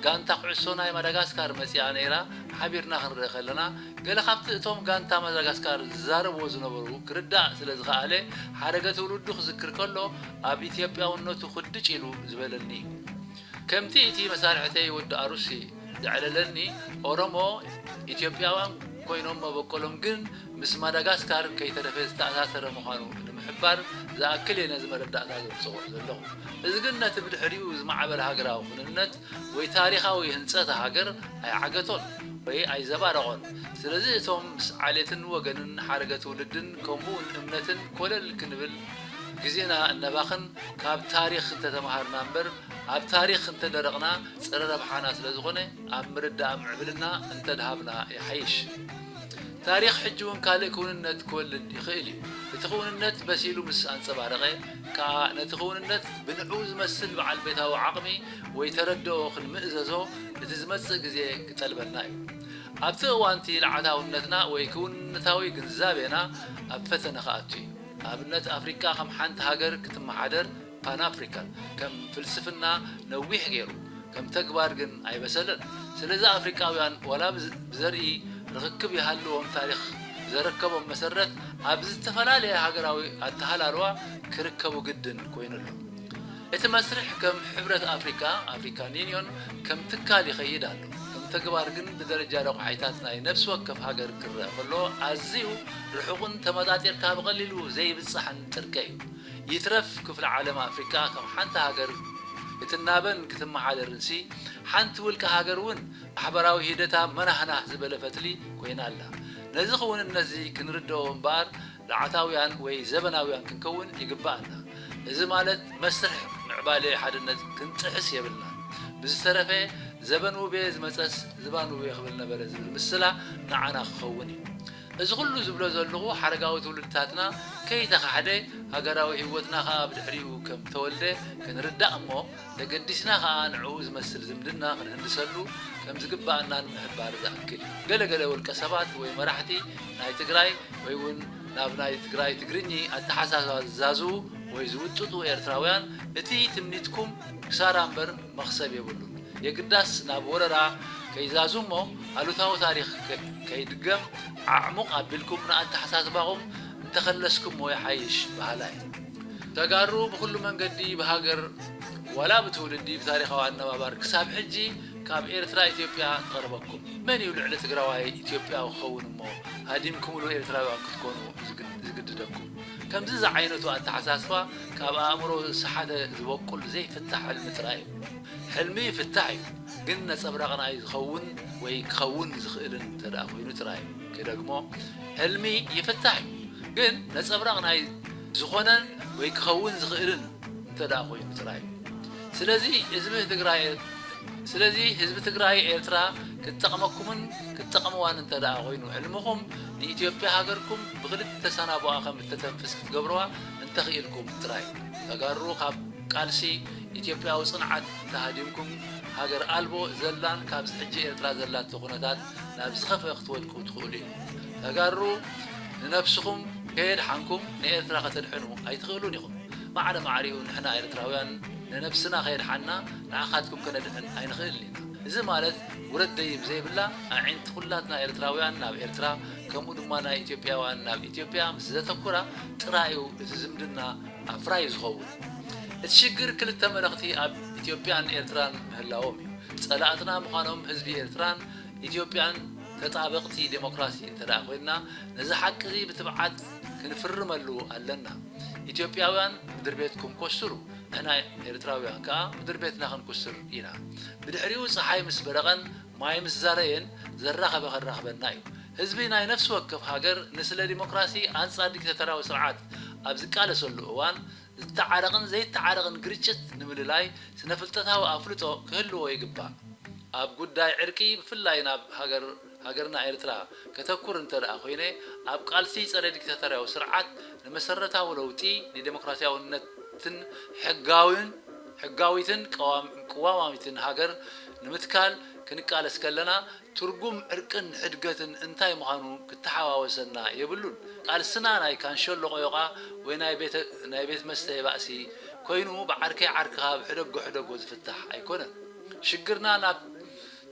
ጋንታ ኩዕሶ ናይ ማዳጋስካር መጺኣ ነይራ። ሓቢርና ክንርኢ ከለና ገለ ካብቲ እቶም ጋንታ ማዳጋስካር ዝዛረብዎ ዝነበሩ ክርዳእ ስለ ዝኸኣለ ሓረገ ትውልዱ ክዝክር ከሎ ኣብ ኢትዮጵያውነቱ ኩድጭ ኢሉ ዝበለኒ እዩ። ከምቲ እቲ መሳርሕተይ ወዲ ኣሩሲ ዘዕለለኒ ኦሮሞ ኢትዮጵያውያን ኮይኖም መበቆሎም ግን ምስ ማዳጋስካር ከይተረፈ ዝተኣሳሰረ ምዃኑ ንምሕባር ዝኣክል እየ ነዚ መረዳእታ ዘምጽኦ ዘለኹ። እዚ ግን ነቲ ብድሕሪኡ ዝማዕበለ ሃገራዊ ኩንነት ወይ ታሪኻዊ ህንጸት ሃገር ኣይዓገቶን ወይ ኣይዘባረቖን። ስለዚ እቶም ምስ ዓሌትን ወገንን ሓረገ ትውልድን ከምኡውን እምነትን ኮለል ክንብል ግዜና እነባኽን ካብ ታሪኽ እንተተምሃርና እምበር፣ ኣብ ታሪኽ እንተደረቕና ጸረ ረብሓና ስለ ዝኾነ፣ ኣብ ምርዳእ ምዕብልና እንተድሃብና ይሓይሽ። ታሪኽ ሕጂ እውን ካልእ ክውንነት ክወልድ ይኽእል እዩ። እቲ ክውንነት በሲሉ ምስ ኣንጸባረቐ ከኣ፣ ነቲ ክውንነት ብንዕኡ ዝመስል በዓል ቤታዊ ዓቕሚ ወይ ተረድኦ ክንምእዘዞ እቲ ዝመጽእ ግዜ ክጠልበና እዩ። ኣብቲ እዋንቲ ለዓታውነትና ወይ ክውንነታዊ ግንዛቤና ኣብ ፈተነ ክኣቱ እዩ። ኣብነት ኣፍሪቃ ከም ሓንቲ ሃገር ክትመሓደር ፓን ኣፍሪካን ከም ፍልስፍና ነዊሕ ገይሩ፣ ከም ተግባር ግን ኣይበሰለን። ስለዚ ኣፍሪቃውያን ዋላ ብዝ- ብዘርኢ ርኽክብ ይሃልዎም ታሪኽ ብዘረከቦም መሰረት ኣብ ዝተፈላለየ ሃገራዊ ኣተሃላልዋ ክርከቡ ግድን ኮይኑሎ። እቲ መስርሕ ከም ሕብረት ኣፍሪካ፣ ኣፍሪካን ዩኒዮን፣ ከም ትካል ይኸይድ ኣሎ። ከም ተግባር ግን ብደረጃ ረቑሓይታት ናይ ነፍሲ ወከፍ ሃገር ክረአ ከሎ ኣዝዩ ርሑቕን ተመጣጢርካ ብቐሊሉ ዘይብጻሕን ጥርቀ እዩ። ይትረፍ ክፍለ ዓለም ኣፍሪቃ ከም ሓንቲ ሃገር ክትናበን ክትመሓደርንሲ ሓንቲ ውልቀ ሃገር እውን ማሕበራዊ ሂደታ መናህናህ ዝበለ ፈትሊ ኮይና ኣላ። ነዚ ክውንነትዚ ክንርድኦ እምበኣር ርዓታውያን ወይ ዘበናውያን ክንከውን ይግብኣና። እዚ ማለት መስርሕ ምዕባለ ሓድነት ክንጥሕስ የብልናን። ብዝተረፈ ዘበን ውቤ ዝመጸስ ዝባን ውቤ ክብል ነበረ ዝብል ምስላ ንዓና ክኸውን እዩ። እዚ ኩሉ ዝብሎ ዘለኹ ሓረጋዊ ትውልድታትና ከይተኻሕደ ሃገራዊ ህይወትና ከኣ ብድሕሪኡ ከም ተወልደ ክንርዳእ እሞ ተገዲስና ከኣ ንዕኡ ዝመስል ዝምድና ክንህንድሰሉ ከም ዝግብኣና ንምሕባር ዝኣክል እዩ። ገለ ገለ ውልቀ ሰባት ወይ መራሕቲ ናይ ትግራይ ወይ እውን ናብ ናይ ትግራይ ትግርኚ ኣተሓሳስባ ዝዛዝኡ ወይ ዝውጥጡ ኤርትራውያን እቲ ትምኒትኩም ክሳራ እምበር መኽሰብ የብሉን። የግዳስ ናብ ወረራ ከይዛዙ እሞ ኣሉታዊ ታሪኽ ከ- ከይድገም ዓዕሙቕ ኣቢልኩም ንኣተሓሳስባኹም እንተኸለስኩሞ ይሓይሽ በሃላይ። ተጋሩ ብኹሉ መንገዲ ብሃገር ዋላ ብትውልዲ ብታሪኻዊ ኣነባባር ክሳብ ሕጂ ካብ ኤርትራ ኢትዮጵያ ትቐርበኩም። መን እዩ ልዕሊ ትግራዋይ ኢትዮጵያዊ ክኸውን እሞ ሃዲምኩምሉ ኤርትራውያን ክትኮኑ ዝግድ- ዝግድደኩም? ከምዚ ዝዓይነቱ ኣተሓሳስባ ካብ ኣእምሮ ዝሰሓተ ዝበቁል ዘይፍታሕ ሕልሚ ጥራይ እዩ። ሕልሚ ይፍታሕ እዩ፣ ግን ነጸብራቕ ናይ ዝኸውን ወይ ክኸውን ዝኽእልን እንተ ደኣ ኮይኑ ጥራይ እዩ። ክደግሞ፣ ሕልሚ ይፍታሕ እዩ፣ ግን ነጸብራቕ ናይ ዝኾነን ወይ ክኸውን ዝኽእልን እንተ ደኣ ኮይኑ ጥራይ እዩ። ስለዚ ህዝቢ ትግራይ ስለዚ ህዝቢ ትግራይ ኤርትራ ክትጠቕመኩምን ክትጠቕምዋን እንተ ደኣ ኮይኑ ሕልምኹም ንኢትዮጵያ ሃገርኩም ብኽልተ ሳናቡኣ ከም እተተንፍስ ክትገብርዋ እንተኽኢልኩም ጥራይ። ተጋሩ ካብ ቃልሲ ኢትዮጵያዊ ጽንዓት ተሃዲምኩም ሃገር ኣልቦ ዘላን ካብዚ ሕጂ ኤርትራ ዘላቶ ኩነታት ናብ ዝኸፍአ ክትወድቁ ትኽእሉ ኢኹም። ተጋሩ ንነብስኹም ከየድሓንኩም ንኤርትራ ከተድሕኑ ኣይትኽእሉን ኢኹም። ማዕረ ማዕሪኡ ንሕና ኤርትራውያን ንነብስና ከየድሓንና ንዓኻትኩም ከነድሕን ኣይንኽእልን ኢና። እዚ ማለት ውረድ ደይብ ዘይብላ ኣዒንቲ ኩላትና ኤርትራውያን ናብ ኤርትራ ከምኡ ድማ ናይ ኢትዮጵያውያን ናብ ኢትዮጵያ ምስ ዘተኩራ ጥራይ እዩ እቲ ዝምድና ኣፍራዪ ዝኸውን። እቲ ሽግር ክልተ መለኽቲ ኣብ ኢትዮጵያን ኤርትራን ምህላዎም እዩ። ጸላእትና ምዃኖም ህዝቢ ኤርትራን ኢትዮጵያን ተጣበቕቲ ዴሞክራሲ እንተ ደኣ ኮይንና ነዚ ሓቂ እዚ ብትብዓት ክንፍርመሉ ኣለና። ኢትዮጵያውያን ምድር ቤትኩም ኮስትሩ፣ ንሕና ኤርትራውያን ከኣ ምድር ቤትና ክንኩስር ኢና። ብድሕሪኡ ጸሓይ ምስ በረቐን ማይ ምስ ዛረየን ዘራኸበ ከራኽበና እዩ። ህዝቢ ናይ ነፍሲ ወከፍ ሃገር ንስለ ዲሞክራሲ ኣንጻር ዲክታተራዊ ስርዓት ኣብ ዝቃለሰሉ እዋን ዝተዓረቕን ዘይተዓረቕን ግርጭት ንምልላይ ስነ ፍልጠታዊ ኣፍልጦ ክህልዎ ይግባእ። ኣብ ጉዳይ ዕርቂ ብፍላይ ናብ ሃገር ሃገርና ኤርትራ ከተኩር እንተ ደኣ ኮይነ ኣብ ቃልሲ ጸረ ዲክታተርያዊ ስርዓት ንመሰረታዊ ለውጢ ንዴሞክራሲያውነትን ሕጋዊን ሕጋዊትን ቀዋም- ቅዋማዊትን ሃገር ንምትካል ክንቃለስ ከለና ትርጉም ዕርቅን ሕድገትን እንታይ ምዃኑ ክተሓዋወሰና የብሉን። ቃልስና ናይ ካንሸሎ ቆዮቓ ወይ ናይ ቤተ- ናይ ቤት መስተ ባእሲ ኮይኑ ብዓርከይ ዓርክኻ ብሕደጎ ሕደጎ ዝፍታሕ ኣይኮነን። ሽግርና ናብ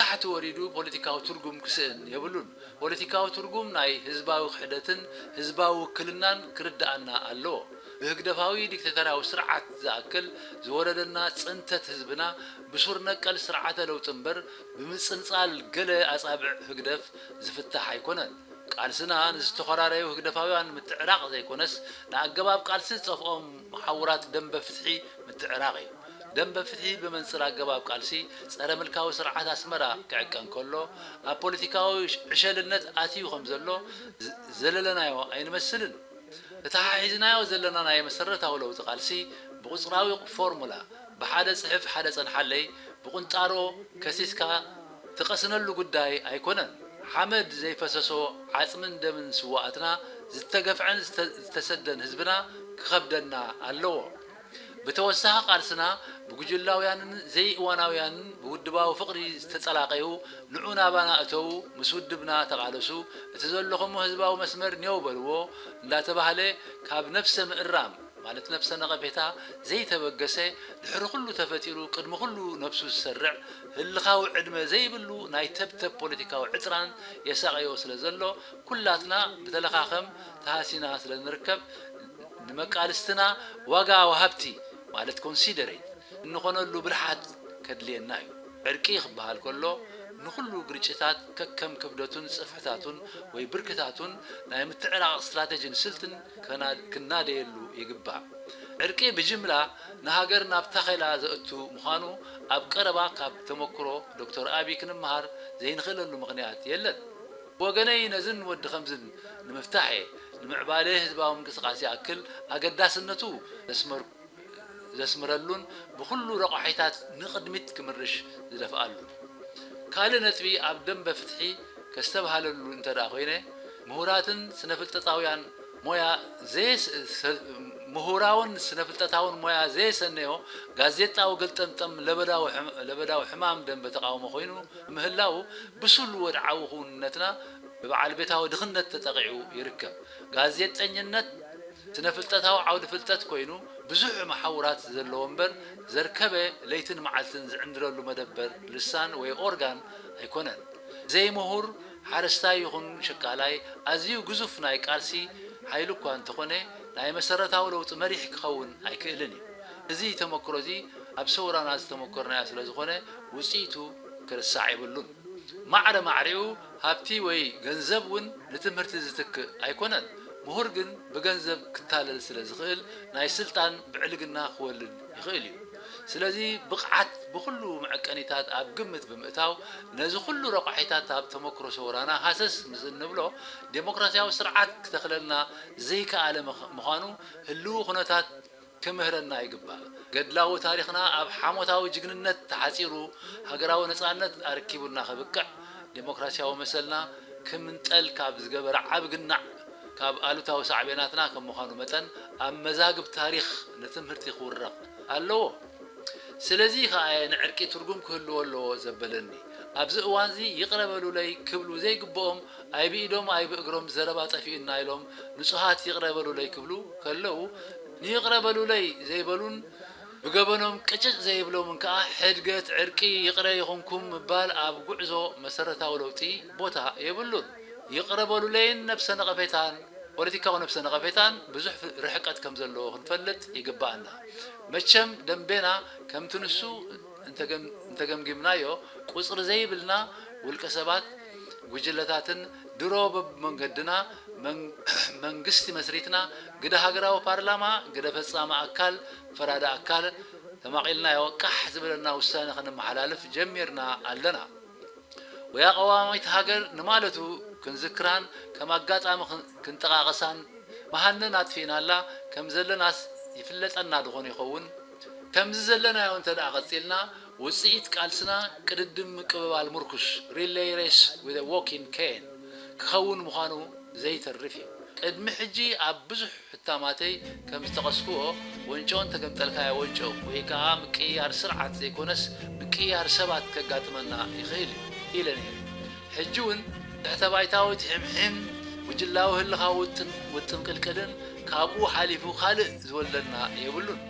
ታሕቲ ወሪዱ ፖለቲካዊ ትርጉም ክስእን የብሉን። ፖለቲካዊ ትርጉም ናይ ህዝባዊ ክሕደትን ህዝባዊ ውክልናን ክርድኣና ኣለዎ። ብህግደፋዊ ዲክታተርያዊ ስርዓት ዝኣክል ዝወረደና ጽንተት ህዝብና ብሱር ነቀል ስርዓተ ለውጢ እምበር ብምጽንጻል ገለ ኣጻብዕ ህግደፍ ዝፍታሕ ኣይኮነን። ቃልስና ንዝተኾራረዩ ህግደፋውያን ምትዕራቕ ዘይኮነስ ንኣገባብ ቃልሲ ዝጠፍኦም መሓውራት ደንበ ፍትሒ ምትዕራቕ እዩ። ደንበ ፍትሒ ብመንጽር ኣገባብ ቃልሲ ጸረ ምልካዊ ስርዓት ኣስመራ ክዕቀን ከሎ ኣብ ፖለቲካዊ ዕሸልነት ኣትዩ ከም ዘሎ ዘለለናዮ ኣይንመስልን። እቲ ሓሒዝናዮ ዘለና ናይ መሰረታዊ ለውጢ ቃልሲ ብቁጽራዊ ፎርሙላ፣ ብሓደ ጽሕፍ ሓደ ጸንሓለይ፣ ብቁንጣሮ ከሲስካ ትቐስነሉ ጉዳይ ኣይኮነን። ሓመድ ዘይፈሰሶ ዓጽምን ደምን ስውኣትና ዝተገፍዐን ዝተ-፣ ዝተሰደን ህዝብና ክኸብደና ኣለዎ። ብተወሳኺ ቃልስና ብጉጅላውያንን ዘይእዋናውያንን ብውድባዊ ፍቕሪ ዝተጸላቐዩ ንዑ ናባና እተዉ፣ ምስ ውድብና ተቓለሱ፣ እቲ ዘለኹሞ ህዝባዊ መስመር ኔው በልዎ እንዳተባህለ ካብ ነፍሰ ምእራም ማለት ነፍሰ ነቐፌታ ዘይተበገሰ ድሕሪ ኩሉ ተፈጢሩ ቅድሚ ኩሉ ነፍሱ ዝሰርዕ ህልኻዊ ዕድመ ዘይብሉ ናይ ተብተብ ፖለቲካዊ ዕጥራን የሳቐዮ ስለ ዘሎ ኩላትና ብተለኻኸም ተሃሲና ስለ ንርከብ ንመቃልስትና ዋጋ ወሃብቲ ማለት ኮንሲደሬት እንኾነሉ ብልሓት ከድልየና እዩ። ዕርቂ ክበሃል ከሎ ንኹሉ ግርጭታት ከከም ክብደቱን ጽፍሕታቱን ወይ ብርክታቱን ናይ ምትዕራቕ ስትራተጂን ስልትን ከና-፣ ክናደየሉ ይግባእ። ዕርቂ ብጅምላ ንሃገር ናብ ታኼላ ዘእቱ ምዃኑ ኣብ ቀረባ ካብ ተመክሮ ዶክተር ኣቢ ክንመሃር ዘይንኽእለሉ ምኽንያት የለን። ብወገነይ ነዝን ወዲ ኸምዝን ንምፍታሕ እየ ንምዕባለ ህዝባዊ ምንቅስቃስ ይኣክል ኣገዳስነቱ ዘስመር-፣ ዘስምረሉን ብኹሉ ረቋሒታት ንቕድሚት ክምርሽ ዝደፍኣሉን። ካልእ ነጥቢ ኣብ ደንበ ፍትሒ ከስተብሃለሉ እንተ ደኣ ኮይነ፣ ምሁራትን ስነ-ፍልጠታውያን ሞያ ዘየስ-፣ ሰ-፣ ምሁራውን ስነ-ፍልጠታውን ሞያ ዘየሰነዮ ጋዜጣዊ ገልጠምጠም ለበዳዊ ሕም-፣ ለበዳዊ ሕማም ደንበ ተቃውሞ ኮይኑ ምህላው ብስሉ ወድዓዊ ክውንነትና ብበዓል ቤታዊ ድኽነት ተጠቒዑ ይርከብ። ጋዜጠኝነት ስነ-ፍልጠታዊ ዓውዲ ፍልጠት ኮይኑ ብዙሕ መሓውራት ዘለዎ እምበር ዘርከበ ለይትን መዓልትን ዝዕንድረሉ መደበር ልሳን ወይ ኦርጋን ኣይኮነን። ዘይምሁር ሓረስታይ ይኹን ሸቃላይ ኣዝዩ ግዙፍ ናይ ቃልሲ ሓይሊ እኳ እንተኾነ ናይ መሰረታዊ ለውጢ መሪሕ ክኸውን ኣይክእልን እዩ። እዚ ተመክሮ እዚ ኣብ ሰውራና ዝተመኮርናዮ ስለ ዝኾነ ውጽኢቱ ክርሳዕ የብሉን። ማዕረ ማዕሪኡ ሃብቲ ወይ ገንዘብ እውን ንትምህርቲ ዝትክእ ኣይኮነን። ምሁር ግን ብገንዘብ ክታለል ስለ ዝኽእል ናይ ስልጣን ብዕልግና ክወልድ ይኽእል እዩ። ስለዚ ብቕዓት ብኹሉ መዐቀኒታት ኣብ ግምት ብምእታው ነዚ ኩሉ ረቋሒታት ኣብ ተመክሮ ሰውራና ሃሰስ ምስ እንብሎ ዴሞክራሲያዊ ስርዓት ክተኽለልና ዘይከኣለ ምኽ-፣ ምዃኑ ህልዊ ኩነታት ክምህረና ይግባእ። ገድላዊ ታሪኽና ኣብ ሓሞታዊ ጅግንነት ተሓጺሩ ሃገራዊ ነጻነት ኣረኪቡና ከብቅዕ ዴሞክራሲያዊ መሰልና ክምንጠል ካብ ዝገበረ ዓቢ ግናዕ ካብ ኣሉታዊ ሳዕቤናትና ከም ምዃኑ መጠን ኣብ መዛግብ ታሪኽ ንትምህርቲ ክውረቕ ኣለዎ። ስለዚ ከኣ እየ ንዕርቂ ትርጉም ክህልዎ ኣለዎ ዘበለኒ። ኣብዚ እዋንዚ ይቕረ በሉለይ ክብሉ ዘይግብኦም ኣይ ብኢዶም ኣይ ብእግሮም ዘረባ ጠፊኡና ኢሎም ንጹሃት ይቕረ በሉለይ ክብሉ ከለዉ ንይቕረ በሉለይ ዘይበሉን ብገበኖም ቅጭጭ ዘይብሎምን ከኣ ሕድገት፣ ዕርቂ፣ ይቕረ ይኹንኩም ምባል ኣብ ጉዕዞ መሰረታዊ ለውጢ ቦታ የብሉን። ይቕረ በሉለይን ነብሰ ነቐፌታን ፖለቲካዊ ነብሰ ነቐፌታን ብዙሕ ርሕቀት ከም ዘለዎ ክንፈልጥ ይግባኣና። መቸም ደንቤና ከምቲ ንሱ እንተገም-፣ እንተገምጊምናዮ ቁጽሪ ዘይብልና ውልቀ ሰባት፣ ጉጅለታትን ድሮ በብመንገድና መን-፣ መንግስቲ መስሪትና ግደ ሃገራዊ ፓርላማ፣ ግደ ፈጻሚ ኣካል፣ ፈራዲ ኣካል ተማቒልናዮ ቃሕ ዝበለና ውሳነ ከነመሓላልፍ ጀሚርና ኣለና። ወያ ቀዋማዊት ሃገር ንማለቱ ክንዝክራን ከም ኣጋጣሚ ክን-፣ ክንጠቓቐሳን መሃነን ኣጥፊእናላ ከም ዘለናስ ይፍለጠና ድኾን ይኸውን? ከምዚ ዘለናዮ እንተ ደኣ ቀጺልና ውጽኢት ቃልስና ቅድድም ምቅብባል ምርኩስ፣ relay race with a walking cane፣ ክኸውን ምዃኑ ዘይተርፍ እዩ። ቅድሚ ሕጂ ኣብ ብዙሕ ሕታማተይ ከም ዝጠቐስክዎ፣ ወንጮ እንተገምጠልካዮ ወንጮ ወይ ከኣ ምቅይያር ስርዓት ዘይኮነስ ምቅይያር ሰባት ከጋጥመና ይኽእል እዩ ኢለ ነይረ። ሕጂ እውን ትሕተ ባይታዊ ትሕምሒም፣ ጉጅላዊ ህልኻዊ ውጥን ውጥምቅልቅልን ካብኡ ሓሊፉ ካልእ ዝወልደልና የብሉን።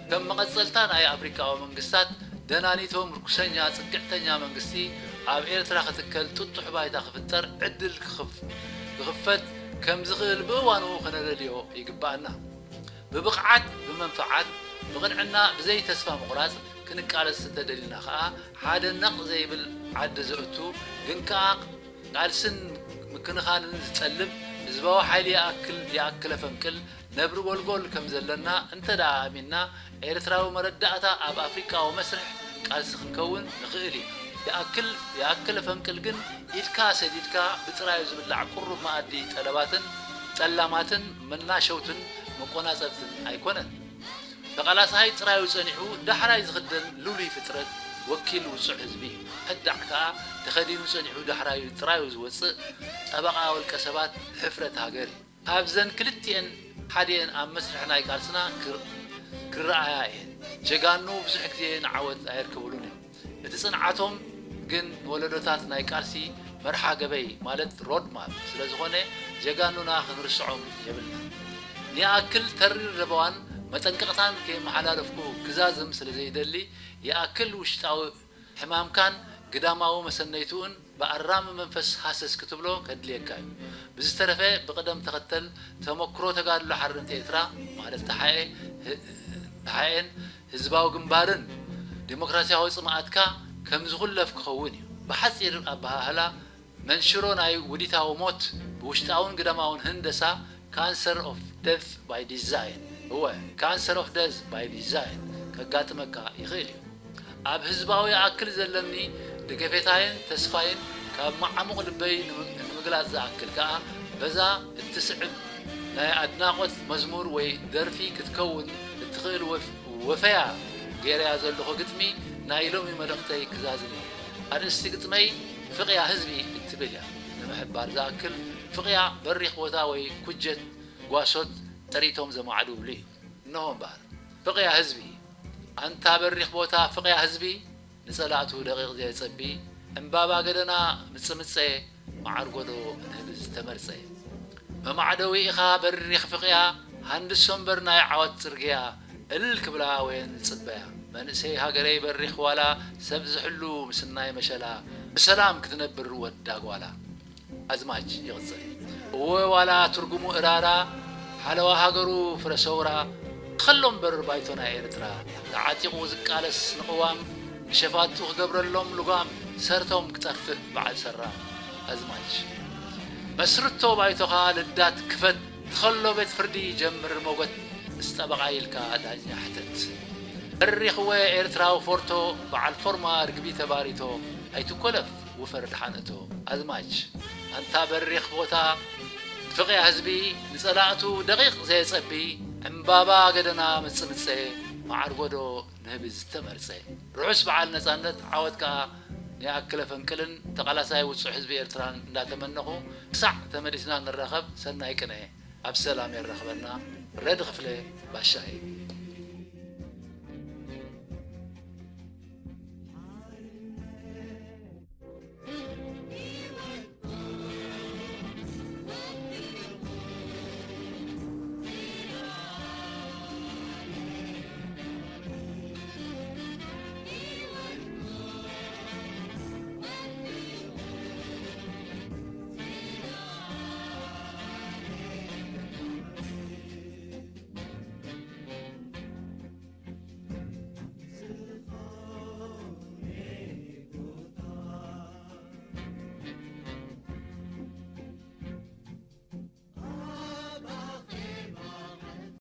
ከም መቐጸልታ ናይ ኣፍሪቃዊ መንግስታት ደናኒቶ ምርኩሰኛ ጽግዕተኛ መንግስቲ ኣብ ኤርትራ ክትከል ጥጡሕ ባይታ ክፍጠር ዕድል ክኽፍ-፣ ክኽፈት ከም ዝኽእል ብእዋኑ ከነለልዮ ይግባኣና። ብብቕዓት፣ ብመንፍዓት፣ ብቕንዕና፣ ብዘይ ተስፋ ምቑራጽ ክንቃለስ እንተደሊና ከኣ ሓደ ነቕ ዘይብል ዓዲ ዘእቱ ግን ከኣ ቃልስን ምክንኻንን ዝጠልብ ህዝባዊ ሓይሊ ይኣክል ይኣክለ ፈንቅል ነብሪ ጎልጎል ከም ዘለና እንተ ደኣ ኣሚንና፣ ኤርትራዊ መረዳእታ ኣብ ኣፍሪቃዊ መስርሕ ቃልሲ ክንከውን ንኽእል ኢና። ይኣክል ይኣክለ ፈንቅል ግን ኢድካ ሰዲድካ ብጥራዩ ዝብላዕ ቁሩብ መኣዲ ጠለባትን ጠላማትን መናሸውትን መቆናጸብትን ኣይኮነን። ተቓላሳይ ጥራዩ ጸኒሑ ዳሕራይ ዝኽደን ልሉይ ፍጥረት ወኪል ውጹዕ ህዝቢ እዩ። ከዳዕ ከኣ ተኸዲኑ ጸኒሑ ዳሕራዩ ጥራዩ ዝወጽእ ጠበቓ ውልቀ ሰባት ሕፍረት ሃገር እዩ። ካብዘን ክልቲኤን ሓዲኤን ኣብ መስርሕ ናይ ቃልስና ክር-፣ ክረኣያ እየን። ጀጋኑ ብዙሕ ግዜ ንዓወት ኣየርከብሉን እዮም። እቲ ጽንዓቶም ግን ንወለዶታት ናይ ቃልሲ መርሓ ገበይ ማለት ሮድማፕ ስለ ዝኾነ ጀጋኑና ክንርስዖም የብልና። ንይኣክል ተሪር ለበዋን መጠንቀቕታን ከየመሓላለፍኩ ክዛዝም ስለ ዘይደሊ ይኣክል ውሽጣዊ ሕማምካን ግዳማዊ መሰነይትኡን ብኣራሚ መንፈስ ሃሰስ ክትብሎ ከድልየካ እዩ። ብዝተረፈ ብቕደም ተኸተል ተመክሮ ተጋድሎ ሓርነት ኤርትራ ማለት ተሓኤ፣ ህ-፣ ተሓኤን ህዝባዊ ግንባርን ዴሞክራሲያዊ ጽምኣትካ ከም ዝኹለፍ ክኸውን እዩ። ብሓጺር ኣበሃህላ መንሽሮ ናይ ውዲታዊ ሞት ብውሽጣውን ግዳማውን ህንደሳ ካንሰር ኦፍ ደዝ ባይ ዲዛይን፣ እወ ካንሰር ኦፍ ደዝ ባይ ዲዛይን ከጋጥመካ ይኽእል እዩ። ኣብ ህዝባዊ ይኣክል ዘለኒ ደገፌታይን ተስፋይን ካብ መዓሙቕ ልበይ ንምግ-፣ ንምግላጽ ዝኣክል ከኣ በዛ እትስዕብ ናይ ኣድናቖት መዝሙር ወይ ደርፊ ክትከውን እትኽእል ወፍ-፣ ወፈያ ገይረያ ዘለኹ ግጥሚ ናይ ሎሚ መልእኽተይ ክዛዝም እየ። ኣርእስቲ ግጥመይ ፍቕያ ህዝቢ እትብል እያ። ንምሕባር ዝኣክል ፍቕያ በሪኽ ቦታ ወይ ኩጀት ጓሶት ጠሪቶም ዘማዕድብሉ እዩ። እንሆ እምበኣር ፍቕያ ህዝቢ፣ ኣንታ በሪኽ ቦታ ፍቕያ ህዝቢ፣ ንጸላእቱ ደቒቕ ዘየጸቢ፣ ዕምባባ ገደና ምጽምጸ፣ መዓርጎዶ ንህቢ ዝተመርጸ። መማዕደዊ ኢኻ በሪኽ ፍቕያ፣ ሃንድሶ እምበር ናይ ዓወት ጽርግያ፣ እልል ክብላ ወየን ዝጽበያ። መንእሰይ ሃገረይ በሪኽ ዋላ፣ ሰብ ዝሕሉ ምስናይ መሸላ፣ ብሰላም ክትነብር ወዳ ጓላ። ኣዝማች ይቕጽል። እወ ዋላ ትርጉሙ እራራ፣ ሓለዋ ሃገሩ ፍረ ሰውራ፣ ከሎ እምበር ባይቶና ኤርትራ፣ ተዓጢቑ ዝቃለስ ንቕዋም፣ ንሸፋቱ ክገብረሎም ልጓም፣ ሰርቶም ክጠፍእ በዓል ሰራ። ኣዝማች መስርቶ ባይቶኻ ልዳት ክፈት፣ ትኸሎ ቤት ፍርዲ ጀምር ሞገት፣ ምስ ጠበቓ ኢልካ ዳኛ ሕተት። በሪኽወ ኤርትራዊ ፎርቶ፣ በዓል ፎርማ ርግቢ ተባሪቶ፣ ኣይትኮለፍ ውፈር ደሓን እቶ። ኣዝማች ኣንታ በሪኽ ቦታ ፍቕያ ህዝቢ፣ ንጸላእቱ ደቒቕ ዘየጸቢ፣ ዕምባባ ገደና ምጽምጸ፣ መዓርጎዶ ንህቢ ዝተመርጸ። ርሑስ በዓል ነጻነት፣ ዓወት ከኣ ንይኣክለ ፈንቅልን ተቓላሳይ ውጹዕ ህዝቢ ኤርትራን እንዳተመነኹ፣ ክሳዕ ተመሊስና ንራኸብ ሰናይ ቅነ። ኣብ ሰላም የራኽበና። ረዲ ክፍለ ባሻይ።